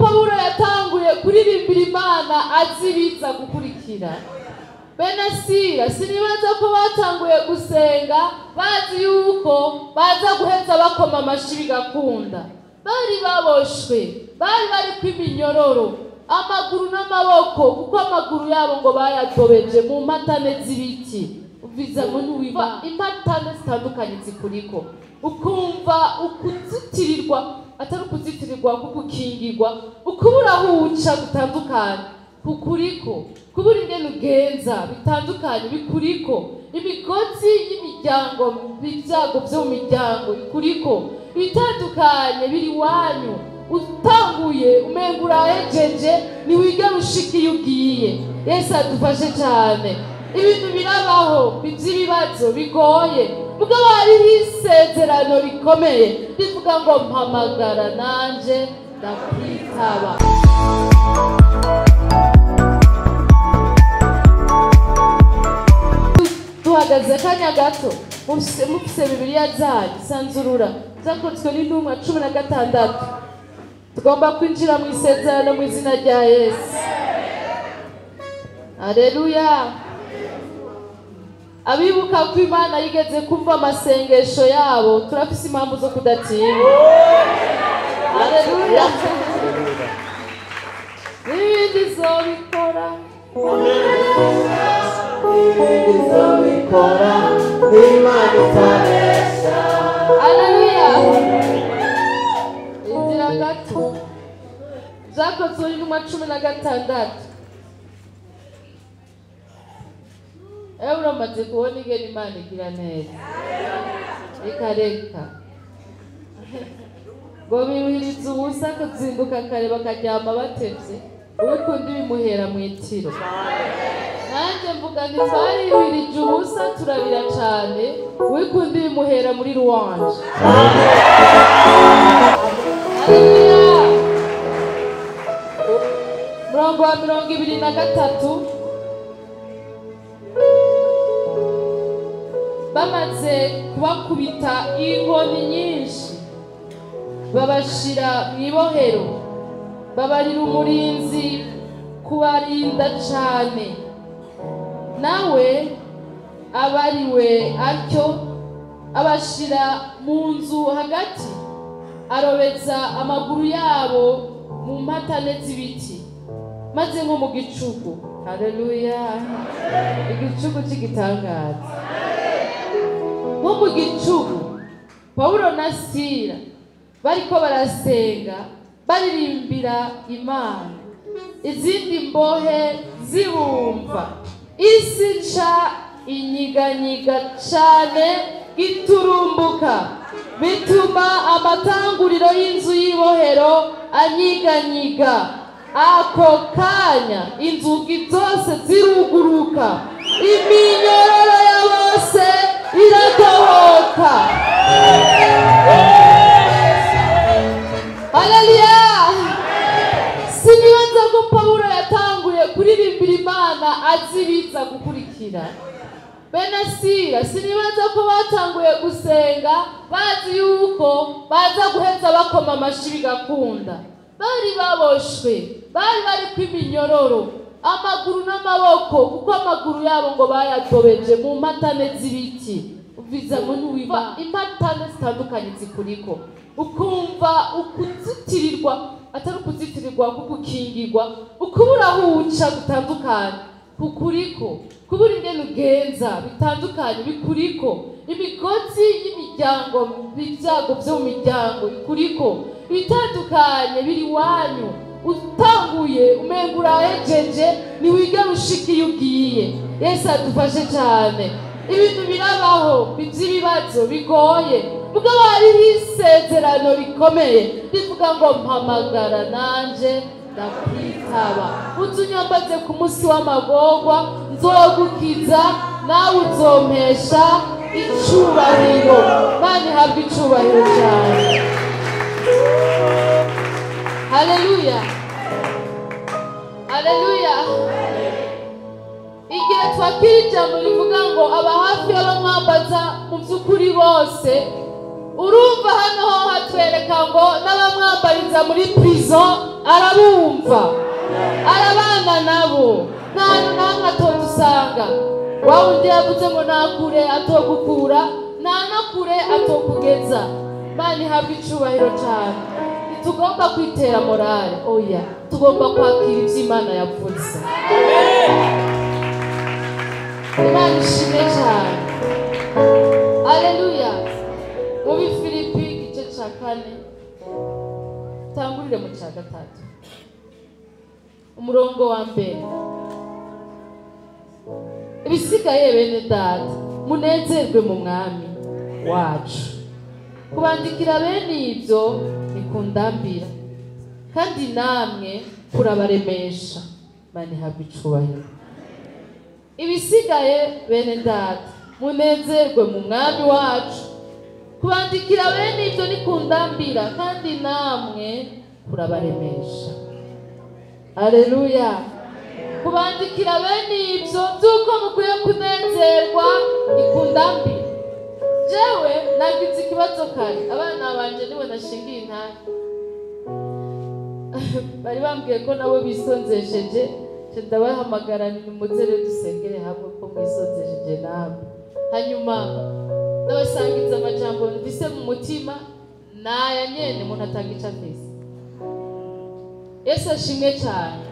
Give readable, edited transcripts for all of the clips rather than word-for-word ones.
Pawulo yatanguye kuririmbira Imana azibiza gukurikira. Bene Sira sinibaza ko batanguye gusenga bazi yuko baza guheza bakoma amashi bigakunda. Bari baboshwe, bari bari kw'iminyoro, amaguru n'amaboko, kuko amaguru yabo ngo bayatobeje mu mpatane z'ibiti. Uviza ngo ntiwiba impatane zitandukanye zikuriko, ukumva ukuzitirirwa atari ukuzitirirwa kugukingirwa, ukubura aho uca gutandukanye kukuriko, kubura ingene ugenza bitandukanye bikuriko, imigozi y'imiryango, ibyago byo mu miryango bikuriko, ibitandukanye biri iwanyu. Utanguye umenga urahejeje, ntiwigera ushika iyo ugiye. Yesu adufashe cyane. Ibintu birabaho by'ibibazo bigoye, mugabo hariho isezerano rikomeye rivuga ngo mpamagara nanje ndakwitaba. Duhagaze akanya gato, mufise Bibiliya zanyu, sanzurura Vyakozwe n'Intumwa 16. Tugomba kwinjira mu isezerano mu izina rya Yesu. Haleluya. Abibuka ko Imana yigeze kumva amasengesho yabo, turafise impamvu zo kudatinya. Haleluya. N'ibindi izobikora, Ibindi izobikora, Imana itabesha. Haleluya. Inzira gato. Vyakozwe n'Intumwa 16. Ewe uramaze kubona ingene Imana igira neza. Reka reka. Ngo biruhiriza ubusa kuzinduka kare bakaryama batevye, ubikundi bimuhera mw'itiro. Nanjye mvuga nti twarihirije ubusa turabira cane, ubikundi bimuhera muri ruwanje. Haleluya. Murongo wa 23. Bamaze kubakubita inkoni nyinshi, babashira mw'ibohero, babarira umurinzi kubarinda cane. Nawe abariwe atyo abashira mu nzu hagati, arobeza amaguru yabo mu mpatane z'ibiti, maze nko mu gicuku. Haleluya. Igicuku cy'igitangaza. Nko mu gicuku Pawulo na Sila bariko barasenga baririmbira Imana, izindi mbohe zibumva. Isi nca inyiganyiga cane giturumbuka, bituma amatanguriro y'inzu y'ibohero anyiganyiga. Ako kanya inzugi zose ziruguruka, iminyororo ya bose iradohoka. Haleluya. Sinibaza ko Pawulo yatanguye kuririmbira Imana azibiza gukurikira. Bene Sira sinibaza ko batanguye gusenga bazi yuko baza guheza bakoma amashi bigakunda. Bari baboshwe, bari bari kw'iminyoro, amaguru n'amaboko, kuko amaguru yabo ngo bayatobeje mu mpatane z'ibiti. Uviza ngo ntiwiba impatane zitandukanye zikuriko, ukumva ukuzitirirwa atari ukuzitirirwa kugukingirwa, ukubura aho uca gutandukanye kukuriko, kubura ingene ugenza bitandukanye bikuriko, imigozi y'imiryango, ibyago byo mu miryango bikuriko, ibitandukanye biri iwanyu. Utanguye umenga urahejeje, ntiwigera ushika iyo ugiye. Yesu adufashe cyane. Ibintu birabaho by'ibibazo bigoye, mugabo hariho isezerano rikomeye rivuga ngo mpamagara nanje ndakwitaba, uzunyambaze ku munsi w'amagorwa, nzogukiza nawe uzompesha icubahiro. Imana ihabwe icubahiro cyane. Haleluya. Haleluya. Igihe twakira ijambo rivuga ngo aba hafi y'abamwambaza mu by'ukuri bose, urumva hano ho hatwereka ngo n'abamwambariza muri prison Arabumva, arabana nabo, nta namwe atodusanga. Wa wundi yavuze ngo nta kure atogukura, nta no kure atokugeza. Imana ihabwe icubahiro cyane. Ntitugomba kwitera morale, oya, tugomba kwakira ivyo Imana yavuze. Imana ishimwe cyane. Aleluya. Mu Bifilipi igice ca 4, tangurire mu ca 3, umurongo wa mbere. Ibisigaye bene data, munezerwe mu mwami wacu. Kubandikira bene ibyo nikundambira, kandi namwe kurabaremesha. Imana ihabwe icubahiro. Ibisigaye bene data, munezerwe mu mwami wacu. Kubandikira bene ibyo nikundambira, kandi namwe kurabaremesha. Aleluya. Kubandikira bene ibyo by'uko mukwiye kunezerwa nikundambira. Jewe nagize ikibazo kare, abana banje niwe nashingiye intare. Bari bambwiye ko nabo bisonzesheje, ndabahamagara nimuze rero dusengere hamwe ko mwisonzesheje namwe. Hanyuma ndabasangiza amajambo mvise mu mutima, naya nyene umuntu atanga ico afise. Yesu ashimwe cyane.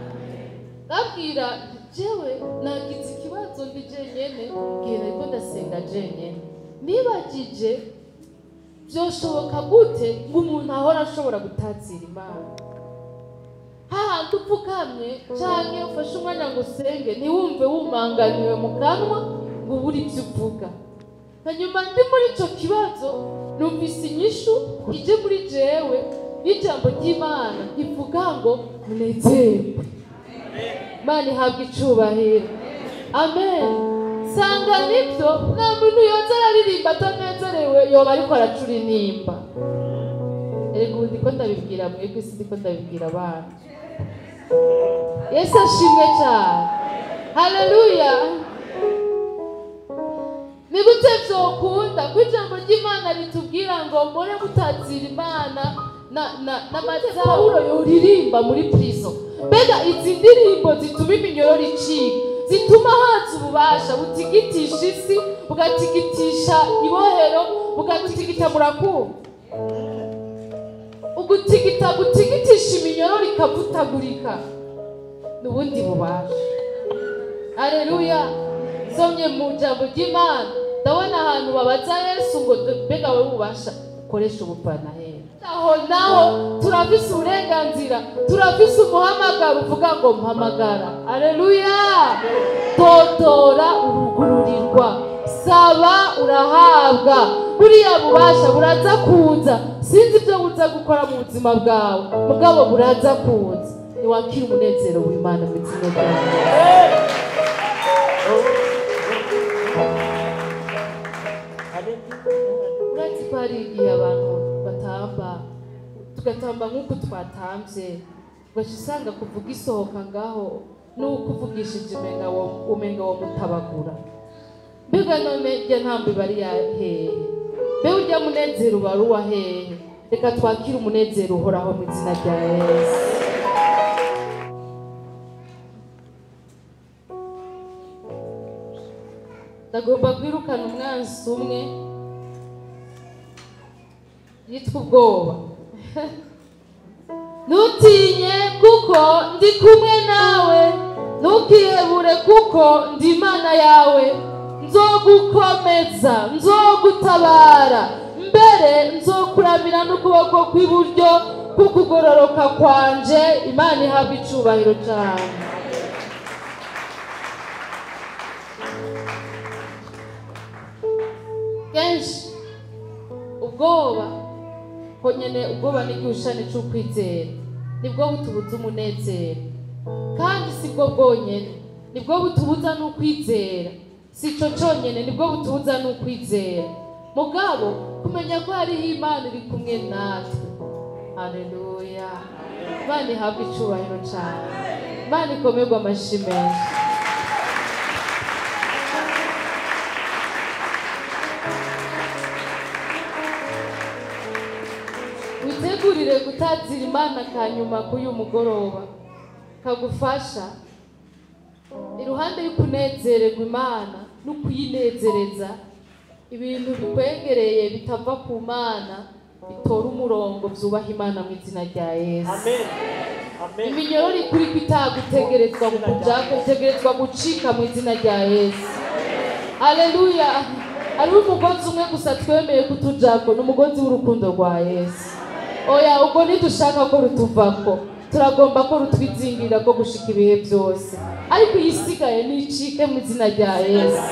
Ndabwira jewe nagize ikibazo ndi jenyene, ngiye nariko ndasenga jenyene. Nibagije byoshoboka gute ngo umuntu ahora ashobora gutazira Imana? Hahandi upfukamye canke ufashe umwanya ngo usenge, ntiwumve wumanganiwe mu kanwa ngo ubure ivyo uvuga. Hanyuma ndi muri ico kibazo, numvise inyishu ije muri jewe y'ijambo ry'Imana ivuga ngo munezerwe. Imana ihabwe icubahiro. Amen. Sanga nibyo, nta muntu yoza araririmba atanezerewe, yoba ariko aracura intimba. Erega ubu ndiko ndabibwira mwebwe, si ndiko ndabibwira abana. Yesu ashimwe cyane. Haleluya. Ni gute vyokunda ko ijambo ry'Imana ritubwira ngo more mutazira Imana na Pawulo yoririmba muri prison. Mbega izi ndirimbo zituma iminyororo icika, zituma haza ububasha butigitisha isi, bugatigitisha ibohero, bugatigita murakumva. Ugutigita gutigitisha iminyororo ikavutagurika, n'ubundi bubasha. Aleluya. Somye mu jambo ry'Imana, ndabona ahantu babaza Yesu ngo mbega wowe ububasha ukoresha ubupfana hehe? Aho naho turafise uburenganzira, turafise umuhamagaro uvuga ngo mpamagara. Aleluya. Totora urugururirwa, saba urahabwa. Buriya bubasha buraza kuza. Sinzi ibyo buza gukora mu buzima bwawe, mugabo buraza kuza. Niwakira umunezero w'Imana mu izina rya Yesu. Uretse ko hari igihe abantu batamba, tugatamba nk'uko twatambye, ugaca usanga kuvuga isohoka ngaho n'uko uvugishije umenga wo mutabagura. Mbega none irya ntambo iba ari iya hehe? Mbega urya munezero uba ari uwa hehe? Reka twakire umunezero uhoraho mu izina rya Yesu. Ndagomba kwirukana umwansi umwe yitwa ubwoba. Ntutinye kuko ndi kumwe nawe, ntukihebure kuko ndi Imana yawe. Nzogukomeza, nzogutabara, mbere nzokuramira n'ukuboko kw'iburyo kukugororoka kwanje. Imana ihabwe icubahiro cyane. Kenshi ubwoba honyene, ubwoba n'igihushanyo c'ukwizera, nibwo butubuza umunezero. Kandi sibwo bwonyene, nibwo butubuza n'ukwizera. Sico conyene, nibwo butubuza n'ukwizera. Mugabo kumenya ko hariho Imana iri kumwe natwe. Haleluya. Imana ihabwe icubahiro cane. Imana ikomerwe amashi menshi. Witegurire Ndagusigurire gutazira Imana kanyuma k'uyu mugoroba kagufasha iruhande y'ukunezererwa Imana no kuyinezereza ibintu bikwegereye bitava ku Mana bitora umurongo byubaha Imana mu izina rya Yesu. Amen. Amen. Iminyororo ikuri kwitagutegerezwa kujako itegerezwa gucika mu izina rya Yesu. Haleluya. Hariho umugozi umwe gusa twemeye kutujako, ni umugozi w'urukundo rwa Yesu. Oya, ubwo ntidushaka ko rutuvako, turagomba ko rutwizingira ko gushika ibihe byose, ariko iyisigaye nicike mu izina rya Yesu.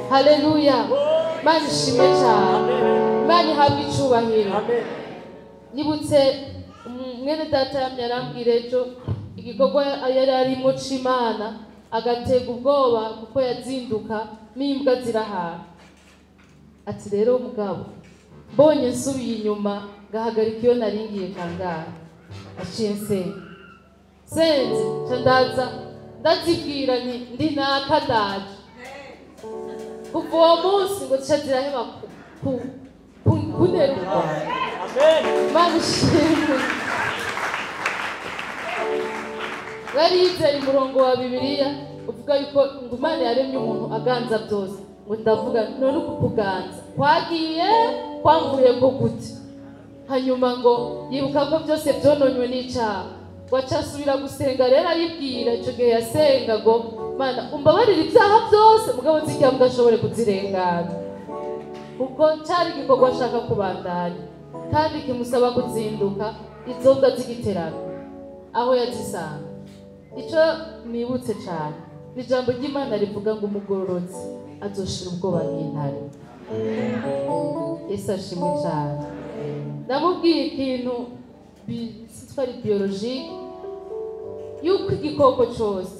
Haleluya. Imana ishimwe cyane, Imana ihabwe icubahiro. Nibutse mwene data yamye arambwira ejo igikorwa yari arimo c'Imana, agatega ubwoba kuko yazinduka n'imbwa zirahara. Ati rero mugabo mbonye nsubiye inyuma ngahagarika iyo naringiye kangahe, aciye nsenga senze nca ndaza ndazibwira nti ndi naka ndaje. Kuva uwo munsi ngo zica ziraheba kuntera ubwoba. Imana ishimwe. Bari yizeye umurongo wa Bibiliya uvuga yuko ngo Imana yaremye umuntu aganza byose, ngo ndavuga none uku kuganza kwagiye kwamvuye ko gute? Hanyuma ngo yibuka ko byose byononywe n'icaha, ngo acasubira gusenga. Rero aribwira ico gihe yasenga ngo Mana umbabarire ibyaha byose, mugabo nzirya mbwa kuzirengana, kuko cari igikorwa ashaka kubandanya kandi kimusaba kuzinduka izo mbwa z'igiterano aho yazisanga. Ico nibutse cane ni ijambo ry'Imana rivuga ngo umugororotsi azoshira ubwoba bw'intare. Yesu ashimwe cane. Namubwiye ikintu sitwari biologique yuko igikoko cose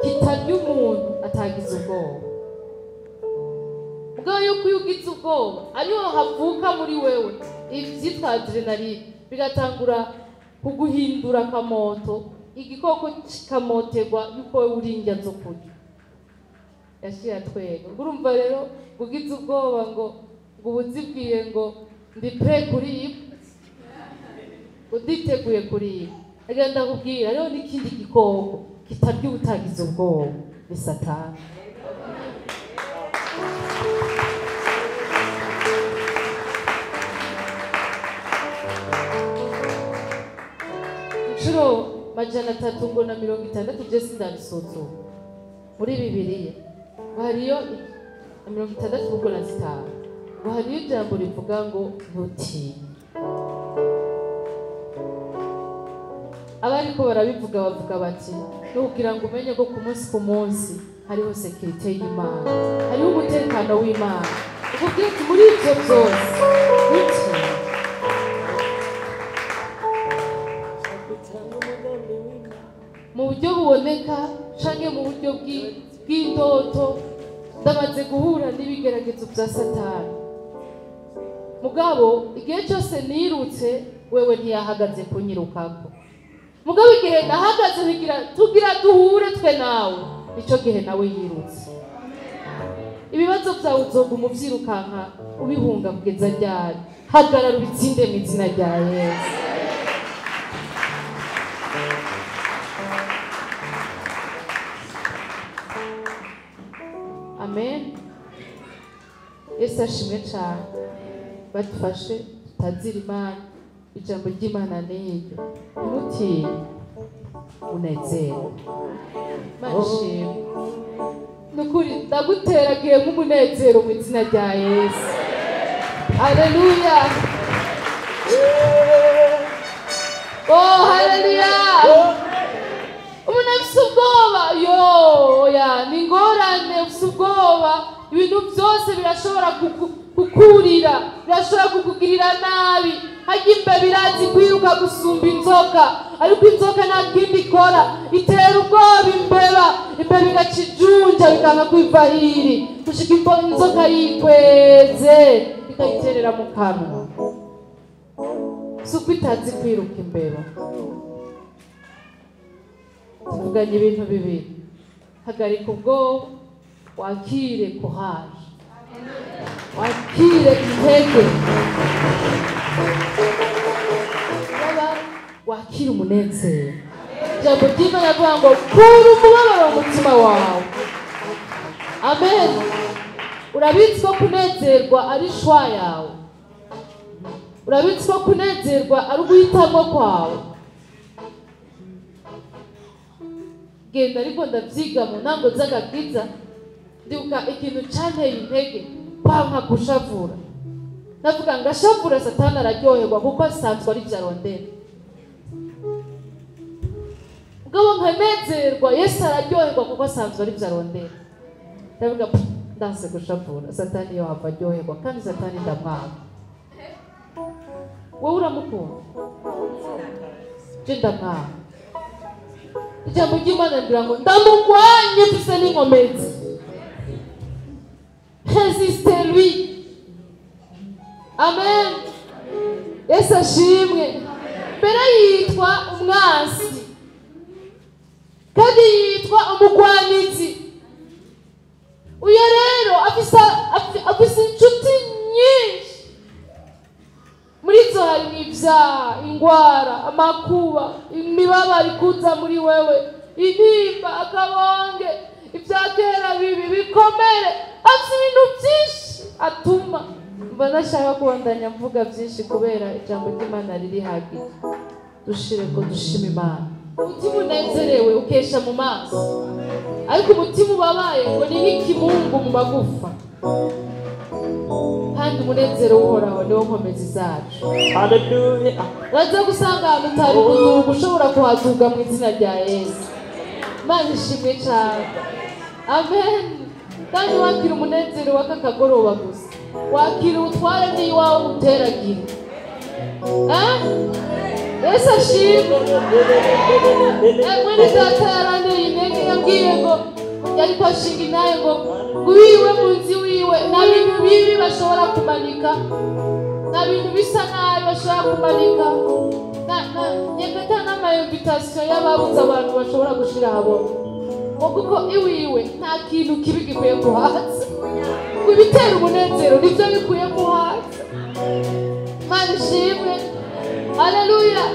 kitarya umuntu atagize ubwoba. Ubwo yuko iyo ugize ubwoba ariho havuka muri wewe ivyitwa adrenaline bigatangura kuguhindura akamoto, igikoko kikamoterwa yuko wewe uri indya zo kurya. Yaciye atwenga. Ngo urumva rero ugize ubwoba ngo ubuzibwiye ngo ndi pre kuribwa, ngo nditeguye kuribwa. Agenda kubwira rero n'ikindi gikoko kitarya ubutagize ubwoba ni Satani. Inshuro 360 je sindabisuzuma muri Bibiliya, ngo hariyo 65, ngo hariyo ijambo rivuga ngo ntutinye. Abariko barabivuga bavuga bati nukugira ngo umenye ko ku munsi ku munsi hariho sekirite y'Imana, hariho umutekano w'Imana. Ukubwira ati muri ivyo byose ntutinye. Mu buryo buboneka canke mu buryo bw'indoto ndamaze guhura n'ibigeragezo bya Satani. Mugabo igihe cyose nirutse wewe ntiyahagaze kunyirukako. Mugabo igihe nahagaze ntigira tugira duhure twe nawe, nico gihe nawe yirutse. Ibibazo byawe uzoguma uvyirukanka ubihunga kugeza ryari? Hagarara ubitsinde mu izina rya Yesu. Amen. Yesu ashimwe cyane. Badufashe tutazira Imana. Ijambo ry'Imana ni iryo. Ntutinye, unezerwe. Imana ishimwe. Nukuri ndaguteragiye nk'umunezero mu izina rya Yesu. Haleluya. Oh, haleluya. Umuntu afise ubwoba, yo ya ni ingorane. Ufise ubwoba, ibintu byose birashobora kukurira, birashobora kukugirira nabi. Harya imbeba irazi kwiruka gusumba inzoka, ariko inzoka nta kindi ikora, itera ubwoba imbeba, imbeba igaca ijunja bikanga kwiva hiri, gushika inzoka yikweze ikayiterera mu kanwa. Si uko itazi kwiruka imbeba. Tuvuganye ibintu bibiri: hagarika ubwoba, wakire courage, wakire intege. Wakira umunezero. Ijambo ry'Imana rivuga ngo kura umubabaro mu mutima wawe. Amen. Urabizi ko kunezerwa ari shwa yawe. Urabizi ko kunezerwa ari uguhitamo kwawe. Genda ariko ndavyiga mu ntango z'agakiza, ndibuka ikintu canteye intege kwanka gushavura. Ndavuga ngashavura Satani araryoherwa kuko asanzwe ari ivyo arondera. Mugabo nkanezerwa Yesu araryoherwa kuko asanzwe ari ivyo arondera. Ndavuga ndanse gushavura Satani yo hava aryoherwa kandi Satani ndamwanga. Wowe uramukunda? Je ndamwanga. Ijambo ry'Imana rigira ngo ndamugwanye mfise n'inkomezi. Résistez lui. Amen. Yesu ashimwe. Mbere yitwa umwansi kandi yitwa umugwanizi. Uyo rero afise inshuti nyinshi. Muri zo harimo ibyaha, ingwara, amakuba, imibabaro ikuza muri wewe, intimba, akabonge, ibya kera bibi bikomere. Afise ibintu byinshi atuma mba nashaka kubandanya mvuga byinshi kubera ijambo ry'Imana riri hagije. Dushire ko dushima Imana. Umutima unezerewe ukesha mu maso, ariko umutima ubabaye ngo ni nk'ikimungu mu magufa. Kandi umunezero w'Uhoraho niwo nkomezi zacu. Haleluya. Uraza gusanga ahantu utari kuduga ushobora kuhaduga mu izina rya Yesu. Imana ishimwe cyane. Amen. Kandi wakira umunezero w'aka kagoroba gusa, wakira ubutware n'iwawe uteragira. Yesu ashimwe. Mwene data yaranteye intege yambwiye ngo yariko ashinga intahe ngo wiwe mu nzu wiwe nta bintu bibi bashobora kumanika, nta bintu bisa nabi bashobora kumanika, nyekata n'amayinvitation y'ababuze abantu bashobora gushira ahabona. Ngo kuko iwiwe nta kintu kibi gikwiye kuhaza, ngo ibitera umunezero nivyo bikwiye kuhaza. Imana ishimwe. Haleluya.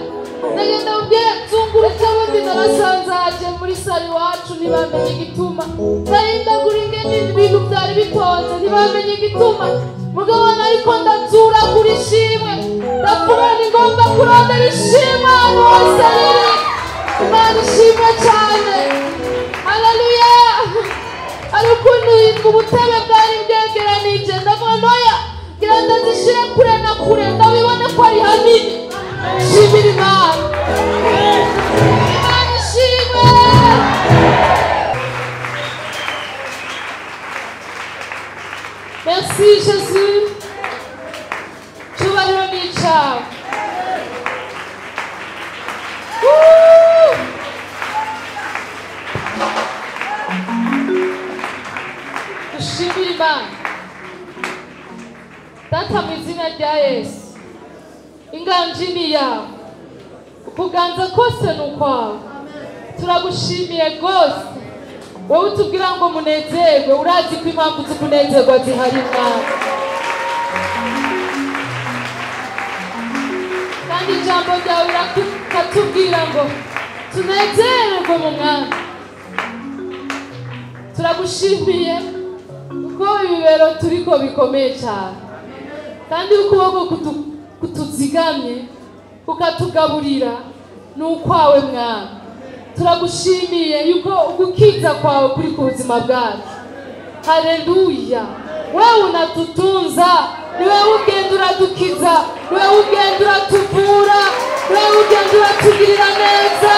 Ndagenda ubwira nzungurutse ubundi narasanzaje muri sari iwacu ntibamenye igituma. Ndahindagura ingene ibintu byari bitonze ntibamenye igituma. Mugabo nariko ndazuragura ishimwe, ndavuga ni ngomba kurondera ishimwe ahantu hose riri. Imana ishimwe cyane. Haleluya. Ari ukuntu ubutebe bwari bwegeranije, ndavuga noya ngira ndazishire kure na kure ndabibone ko ari hanini. Shimira Imana. Imana ishimwe. Merci Jésus. Cyubahiro ni icyawe. Dushimire Imana. Data mu izina rya Yesu, inganji ni yawe, ukuganza kose ni ukwawe. Turagushimiye rwose. Wowe utubwira ngo munezerwe, urazi ko impamvu zo kunezerwa zihari Mwami. Kandi ijambo ryawe riratubwira ngo tunezerwe mu Mwami. Turagushimiye kuko ibibero turiko bikomeye cyane, kandi ukuboko kutuzigamye kukatugaburira ni ukwawe Mwami. Turagushimiye yuko ugukiza kwawe kuri ku buzima bwacu. Haleluya. Wewe unatutunza, ni wewe ugenda uradukiza, ni wewe ugenda uratuvura, ni wewe ugenda uratugirira neza.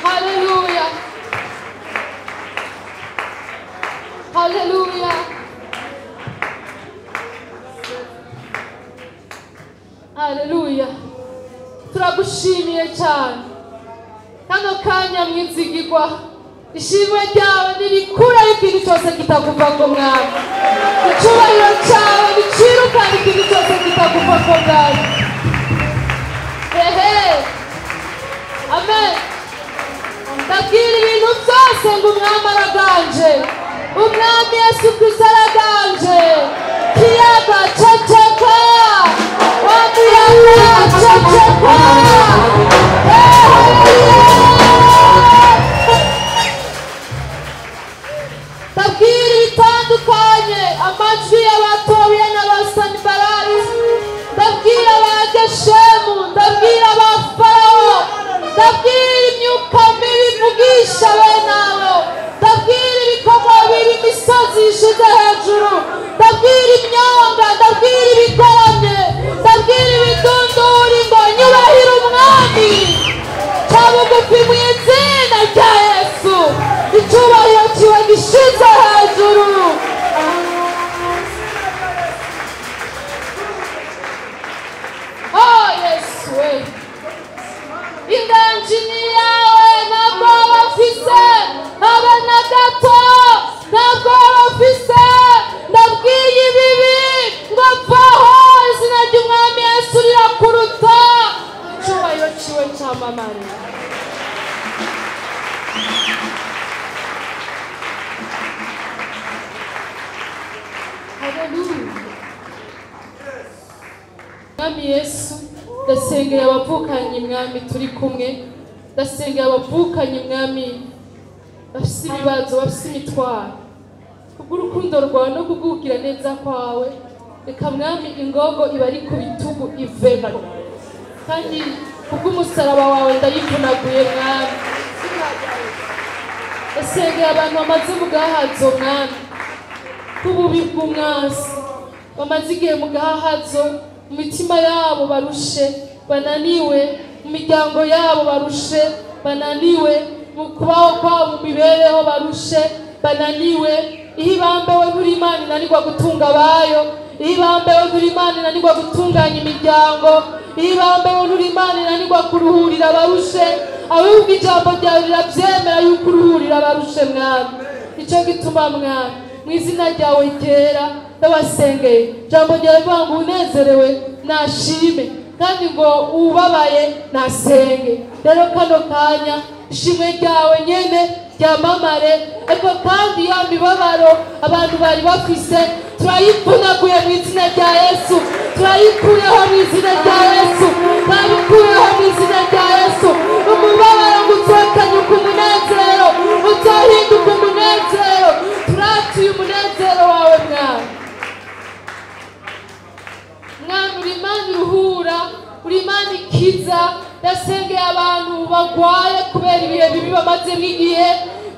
Haleluya. Haleluya. Haleluya. Turagushimiye cyane. Kano kanya mwizigirwa, ishimwe ryawe ntirikuraho ikintu cyose kitakuva ku Mwami. Icyubahiro cyawe nticirukana ikintu cyose kitakuva ku Mwami. Ehe. Amen. Ndabwira ibintu byose ngo Umwami araganje. Umwami Yesu Kristo araganje. Kiyaga ceceka. Ndabwira imyuka mibi ivugisha bene abo, ndabwira ibikorwa bibi imisozi ishize hejuru, ndabwira imyonga, ndabwira ibigoramye, ndabwira ibidunduri ngo nyubahire umwami. Ca bugufi mu izina rya Yesu, icyubahiro kiwe gishize hejuru. Oh Yesu we, inganji ni yawe, ntabwo bafise habe na gato, ntabwo bafise. Ndabwiye ibibi ngo vaho, izina ry'umwami Yesu rirakuruta. Icyubahiro ciwe cyamamare. Haleluya. Mwami Yesu, ndasengera abavukanyi mwami turi kumwe, ndasengera abavukanyi mwami bafise ibibazo, bafise imitwaro, kubw'urukundo rwawe no kugugira neza kwawe, reka mwami ingogo ibari ku bitugu ivemo, kandi kubw'umusaraba wawe ndayivunaguye mwami. Ndasengera abantu bamaze mu gahazo mwami, k'ububi bw'umwansi, bamaze igihe mu gahazo, mu mitima yabo barushe bananiwe, mu miryango yabo barushe bananiwe, mu kubaho kwabo mu mibereho barushe bananiwe. Iyo ibambewe nturi Imana inanirwa gutunga abayo, iyo ibambewe nturi Imana inanirwa gutunganya imiryango, iyo ibambewe nturi Imana inanirwa kuruhurira abarushe, ahubwo ijambo ryawe rirabyemera yuko uruhurira abarushe mwami. Nicyo gituma mwami mu izina ryawe ryera ndabasengeye, ijambo ryawe rivuga ngo unezerewe nashime, kandi ngo ubabaye nasenge. Rero kano kanya ishimwe ryawe nyene ryamamare, ariko kandi ya mibabaro abantu bari bafise turayivunaguye mu izina rya Yesu, turayikuyeho mu izina rya Yesu, turabikuyeho mu izina rya Yesu. Umubabaro ngo uzokanyuka umunezero, uzohinduka umunezero. Turatuye umunezero wawe mwami. Mwami uri Imana iruhura, uri Imana ikiza. Ndasengeye abantu bagwaye kubera ibihe bibi bamazemo igihe,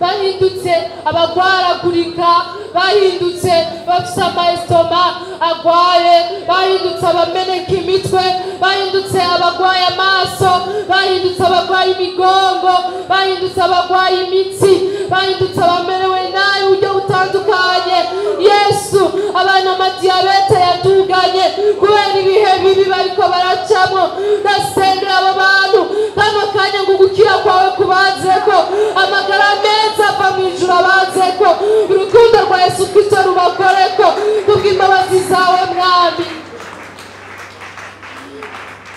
bahindutse abagwaragurika, bahindutse bafise amaestoma agwaye, bahindutse abameneka imitwe, bahindutse abagwaye amaso, bahindutse abagwaye imigongo, bahindutse abagwaye imitsi, bahindutse abamerewe nabi uburyo butandukanye. Yesu, abana amadiyabete yaduganye kubera ibihe bibi bariko baracamo. Ndasengera abo bantu kano kanya ngo ugukira kwawe kubazeko, amagara meza ava mu ijuru abazeko, urukundo rwa Yesu Kristo rubakoreko kubw'imbabazi zawe mwami.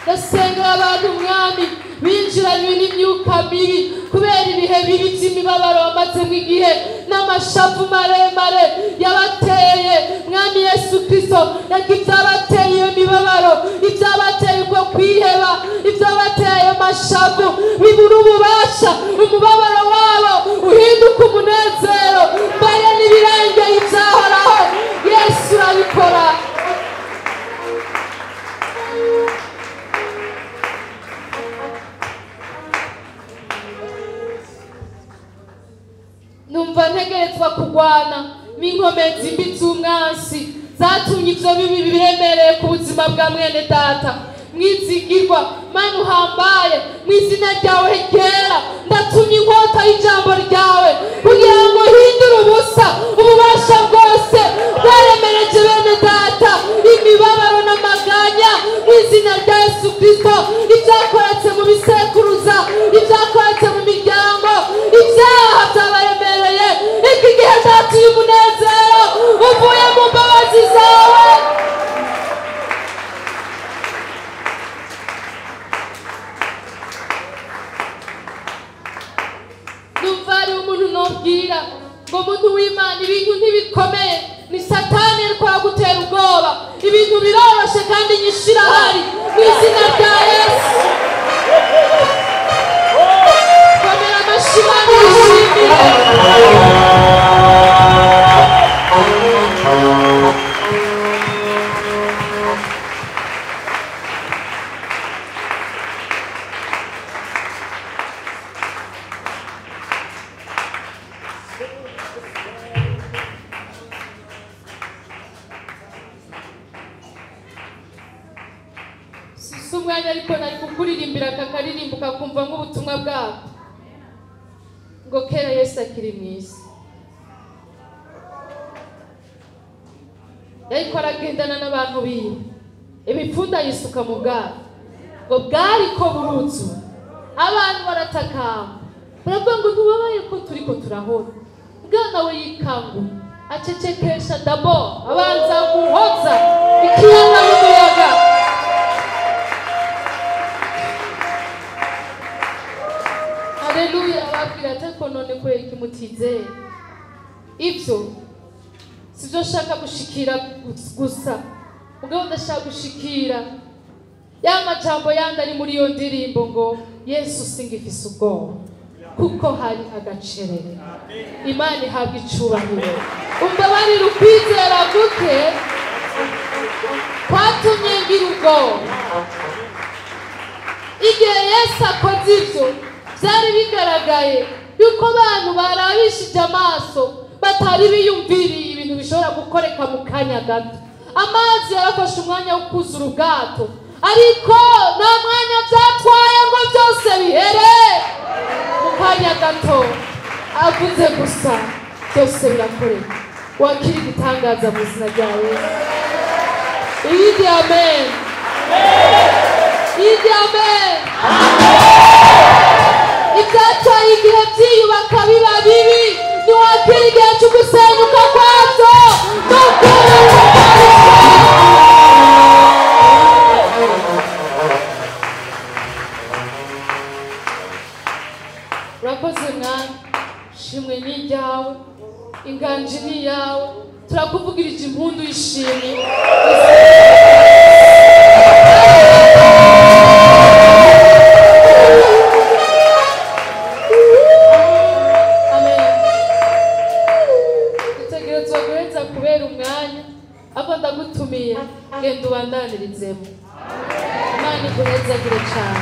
Ndasengera abantu mwami binjiranywe n'imyuka mibi kubera ibihe bibi by'imibabaro bamazemo igihe n'amashavu maremare yabateye. Mwami Yesu Kristo, reka ibyabateye iyo mibabaro, ibyabateye uko kwiheba, ibyabateye ayo mashavu bibura ububasha, umubabaro wabo uhinduka umunezero, mbere n'ibirengeye ibyahoraho. Yesu urabikora. Numva ntegerezwa kugwana n'inkomezi mbi z'umwansi zatumye ivyo bibi biremereye ku buzima bwa mwene data. Mwizigirwa Mana uhambaye, mu izina ryawe ryera ndatumye inkota y'ijambo ryawe kugira ngo uhindure ubusa ububasha bwose bwaremereje bene data imibabaro n'amaganya mu izina rya Yesu Kristo. Ibyakoretse mu bisekuruza, ibyakoretse mu miryango, ibyaha byabaremereye, iki gihe ndatuye umunezero uvuye mu mbabazi zawe. Numva ari umuntu nobwira ngo muntu w'Imana, ibintu ntibikomeye, ni Satani ariko aragutera ubwoba, ibintu biroroshe kandi inyishu irahari mu izina rya Yesu. Komera amashyi Imana yishimire. Si umwanya, ariko nari kukuririmbira aka karirimbo ukakumva nk'ubutumwa bwako. Ngo kera Yesu akiri mu isi, yariko aragendana n'abantu biwe, ibipfunda yisuka mu bwato, ngo bwariko buruzura, abantu baratakamba, baravuga ngo ntubabaye ko turiko turahora. Bwana we yikanguye, acecekesha dabo, abanza guhoza ikiyaga n'umuyaga. Haleluya! Ababwira ati ariko none kubera iki mutizeye? Ibyo sibyo nshaka gushikira gusa, mugabo ndashaka gushikira ya majambo yandi ari muri iyo ndirimbo ngo Yesu singifise ubwoba kuko hari agacerere. Imana ihabwa icubahiro. Umbabarire ukwizera guke kwatumye ngira ubwoba. Igihe Yesu akoze ibyo, byari bigaragaye yuko abantu barabishije amaso, batari biyumviriye ibintu bishobora gukoreka mu kanya gato. Amazi yarafashe umwanya wo kuzura ubwato, ariko nta mwanya byatwaye ngo byose bihere. Mu kanya gato avuze gusa, byose birakoreka. Wakira igitangaza mu izina rya Yesu. Iyindi amen, iyindi amen. Ibyatwaye igihe byiyubaka biba bibi, ntiwakira igihe cyo gusenyuka kwabyo no kubaka kwabyo. Urakoze Mwami, shimwe ni iryawe, inganji ni iyawe, turakuvugirije impundu y'ishimwe. Amen. Dutegerezwa guheza kubera umwanya, ariko ndagutumiye genda ubandaniririzemo. Imana iguhezagire cyane.